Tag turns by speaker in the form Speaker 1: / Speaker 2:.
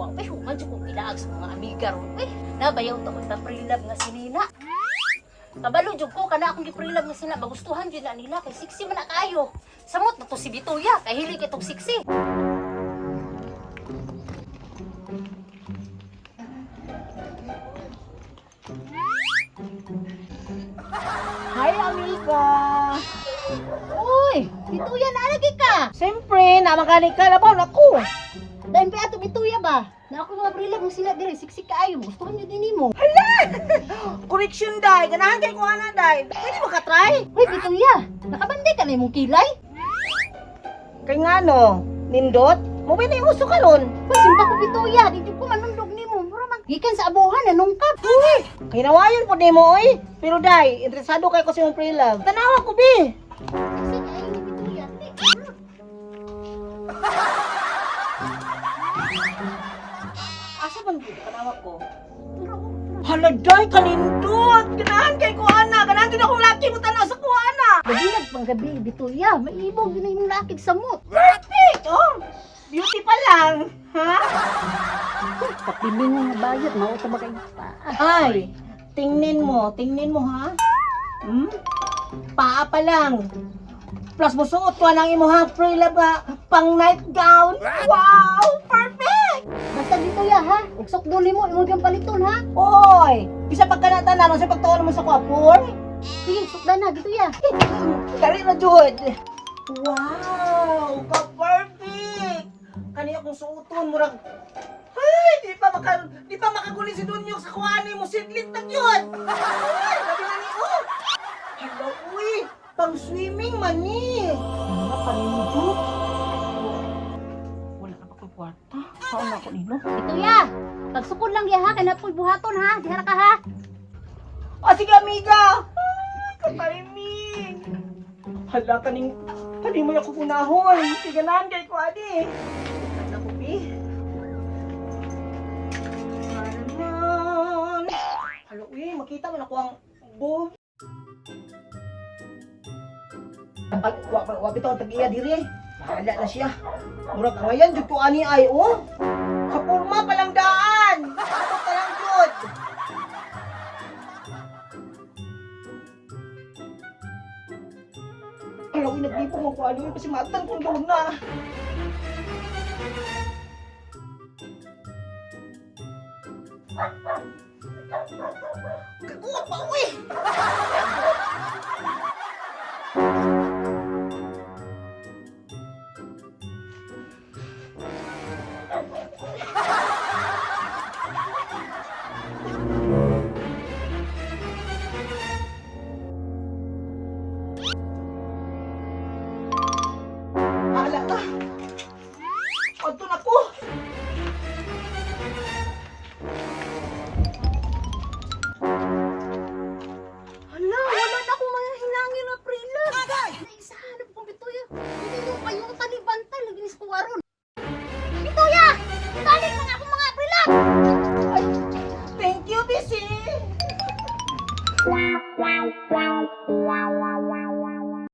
Speaker 1: Wa, uy, human jud kong ilaag sa mga amiga ron. Uy, nabayaw ta ko pa-prelove nga si Nina. Kabalo jud ko kana akong gi-prelove nga sila, magustuhan jud na nila kay sexy man na kaayo. Samot na to si Bituya, kay hili kay tong sexy.
Speaker 2: Hi, amiga!
Speaker 1: Uy, Bituya na lagi ka.
Speaker 2: Siyempre, namakani ka na ba? Naku!
Speaker 1: Dahil pa ato Bituya ba? Na ako mga prelove nga sila dire, sexy kaayo, gustuhan jud nimo.
Speaker 2: Correction, day! Ganahan kay kuha na, day! Pwede mo ka-try?
Speaker 1: Uy, Bituya, nakabanday ka na imong kilay.
Speaker 2: Kay nga no, nindot, mo ba na yung uso ka nun?
Speaker 1: Uy, simba ko Bituya, di jud ko manundog nimo. Mura man gikan sa abuhan nanungkap.
Speaker 2: Uy! Kay nawayon po nimo, oy! Pero day, interesado kay ko sa imong pre-love. Tanawa ko, bi!
Speaker 1: Sexy kaayo ni Bituya.
Speaker 2: Asa bang dito? Tanawa ko. Hala, day, kanindot! Ganahan kay kuha na! Ganahan din akong laki mo tanaw sa kuha na!
Speaker 1: Gabi nagpanggabi, Bituya, maibog yun na imong lakig samot.
Speaker 2: Perfect! Oh! Beauty pa lang! Ha?
Speaker 1: Kapiling nga bayot, mao ta ba kay pa?
Speaker 2: Ay, tingnin mo ha. Hmm? Paa pa lang. Plus musuot ko ang imo ha, pre ba pang nightgown. Wow, perfect.
Speaker 1: Basta Bituya ha, ug sukdol nimo imong gyud paliton ha.
Speaker 2: Oy, bisa pagkanatanan sa pagtuon mo sa kwapor.
Speaker 1: Sige, sukdan na Bituya.
Speaker 2: Dali na jud. Wow, ka-perfect. Kani akong suoton murag ay, di pa makaguli si Dunyok sa kuani mo sidlit na gyud. Ay, labi na ni oh. Hala, uy, pang swimming man ni. Ano panindot? Wala na ba ko'y kwarta? Saan na ako nino?
Speaker 1: Bituya, pagsukod lang diha ha, kay napoy buhaton ha. Diha ra ka ha.
Speaker 2: Ah, sige amiga. Ay, ka-timing. Hala, kaning mo ako kunahon. Sige na, kay ko adi. Naku, pi. Naman. Hala, uy, makita man ako ang boob. Ay, wa wa bitaw ang tag-iya diri. Bahala na siya. Murag angayan jud ko ani ay oh. Sa porma pa lang daan. Ako pa lang jud. Hala, uy, naglipong ako ano kasi matan kong doon na. Kaguot pa, uy! Hala ka! Adto na ko!
Speaker 1: Hala, wala na akong mga hinangin na prila. Naisahanap kong Bituya. Hindi yung payutan ni Bantay, lagi ni sa kuwaron. Bituya! Ibalik na nga akong mga prila!
Speaker 2: Ay, thank you, Bisi!